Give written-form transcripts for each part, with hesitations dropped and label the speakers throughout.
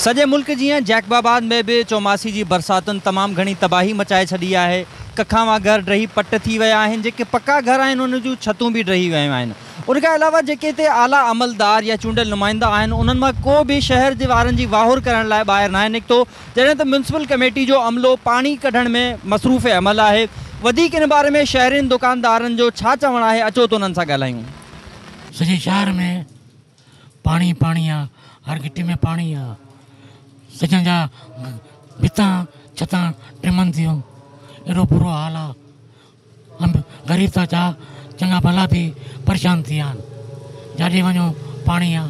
Speaker 1: سڄي ملڪ جيان جيڪب آباد ۾ به چوماسي جي برساتن تمام گهڻي تباهي مچائي ڇڏي آهي. ڪکاوان گهر ڊهي پٽ ٿي ويا آهن، جيڪي پڪا گهر آهن انهن جون ڇتون به ڊهي ويون آهن. ان کان علاوه جيڪي هتي اعليٰ عملدار يا چونڊيل نمائندا آهن انهن مان ڪو به شهر جي وارن جي واهر ڪرڻ لاء ٻاهر ناهي نڪتو، جڏهن ته ميونسپل ڪميٽي جو عملو پاڻي ڪڍڻ ۾ مصروف عمل آهي. وڌيڪ ان باري ۾ شهرين دڪاندارن جو ڇا چوڻ آهي اچو ته انهن سان ڳالهايون.
Speaker 2: سڄي شهر ۾ پاڻي ئي پاڻي آ، هر گهٽي ۾ پاڻي آ، سڄن جا ڀتان ڇتان ٽمن ٿيون، ايڏو برو حال آ، غريب ته ڇا چڱا ڀلا به پريشان ٿي ويا آهن، جاڏي وڃو پاڻي آ،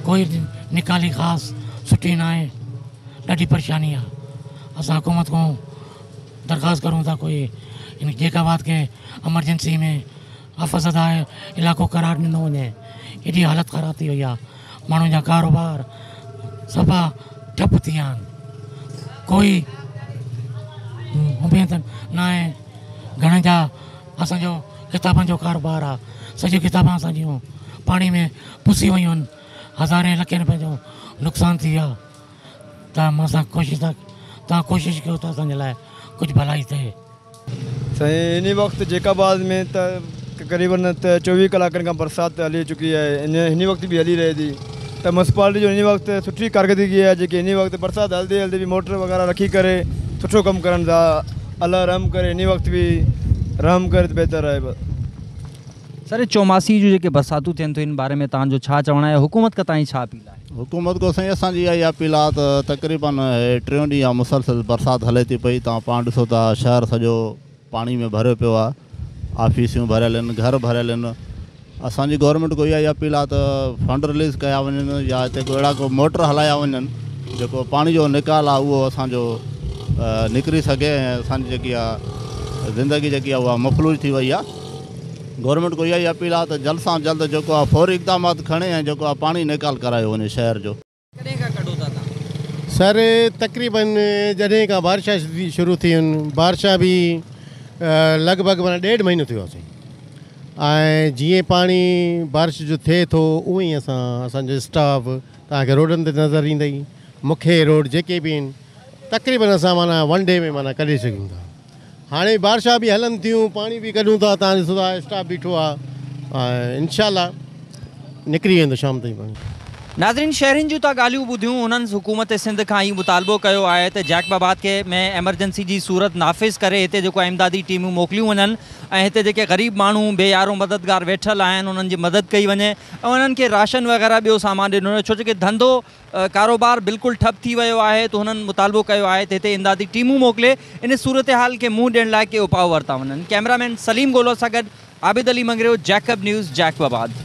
Speaker 2: ڪوئي نيڪالي خاص سٺي ناهي، ڏاڍي پريشاني آ، اسان حڪومت کان درخواست ڪرون ٿا ڪوئي هن جيڪب آباد کي ايمرجنسي ۾ آفت زده علائقو قرار ڏنو وڃي، ايڏي حالت خراب ٿي وئي آهي، ماڻهن جا ڪاروبار صفا ٺپ ٿي ويا آهن، ڪوئي اميد ناهي، گهڻن جا اسان جو ڪتابن جو ڪاروبار آهي، سڄيون ڪتابان اسان جون پاڻي ۾ پسي ويون آهن، هزارين لکين روپين جو نقصان ٿي ويو آهي ته اسان ڪوشش ٿا توهان ڪوشش ڪيو ته اسان جي لاء ڪجهه ڀلائي ٿئي.
Speaker 3: سائين هن وقت جيڪب آباد ۾ ته قريبن ته 24 ڪلاڪن کان برسات هلي چڪي آهي ۽ هن وقت به هلي رهي ٿي ته ميونسپالٽي جو هن وقت سٺي ڪارڪردگي آهي جيڪي هن وقت برسات هلدي هلدي به موٽر وغيره رکي ڪري سٺو ڪم ڪرن ٿا الله رحم ڪري هن وقت به رحم ڪري ته بهتر آهي بس.
Speaker 1: سر چوماسي جون جيڪي برساتون ٿين ٿيون ان باري ۾ توهان جو ڇا چوڻ آهي حڪومت کان توهان جي ڇا اپيل آهي؟
Speaker 4: حڪومت کان سائين اسان جي اها ئي اپيل آهي ته تقريبن هي ٽيون ڏينهن آهي مسلسل برسات هلي ٿي پئي توهان پاڻ ڏسو ٿا شهر سڄو پاڻي ۾ ڀريو پيو آهي آفيسيون ڀريل آهن گهر ڀريل آهن اسان جي گورنمينٽ کان اها ئي اپيل آهي ته فنڊ رليز ڪيا وڃن يا هتي ڪو اهڙا ڪو موٽر هلايا وڃن جيڪو پاڻي جو نيڪال آهي اهو اسان جو نڪري سگهي ۽ اسان جي جيڪي آهي زندگي جيڪي آهي اها مفلوج ٿي وئي آهي گورنمينٽ کان اها ئي اپيل آهي ته جلد سان جلد جيڪو آهي فوري اقدامات کڻي ۽ جيڪو آهي پاڻي نيڪال ڪرايو وڃي شهر جو.
Speaker 1: ڪڏهن کان ڪڍو ٿا توهان؟
Speaker 5: سر تقريبن جڏهن کان بارشا شروع ٿي آهن بارشا به لڳ ڀڳ معنيٰ ڏيڍ مهينو ٿيو آهي سائين ۽ جيئن پاڻي بارش جو ٿئي ٿو اونئن ئي اسان اسان جو اسٽاف توهان کي روڊن تي نظر ايندئي مکيه روڊ جيڪي به آهن تقريبن اسان معنيٰ ون ڊي ۾ معنيٰ ڪڍي سگهون ٿا. هاڻي بارشا به هلن ٿيون پاڻي به ڪڍون ٿا توهان ڏسو ٿا اسٽاف بيٺو آ ۽ انشاء الله نڪري ويندو شام تائين پاڻي.
Speaker 1: ناظرين شهرين جون توهان ڳالهيون ٻڌيون انهن حڪومت سنڌ کان هي مطالبو ڪيو آهي ته جيڪب آباد کي ۾ ايمرجنسي جي صورت نافذ ڪري هتي جيڪو امدادي ٽيمون موڪليون وڃن ۽ هتي جيڪي غريب ماڻهو بي يارو مددگار ويٺل آهن انهن جي مدد ڪئي وڃي ۽ انهن کي راشن وغيره ٻيو سامان ڏنو وڃي ڇو جو ڌنڌو ڪاروبار بلڪل ٺپ ٿي ويو آهي ته هنن مطالبو ڪيو آهي ته هتي امدادي ٽيمون موڪلي ان صورتحال کي منهن ڏيڻ لاء ڪي اپاء ورتا وڃن. ڪئميرا مين سليم گولو سان گڏ Abid Ali Mangrio, Jacob news, Jacob آباد.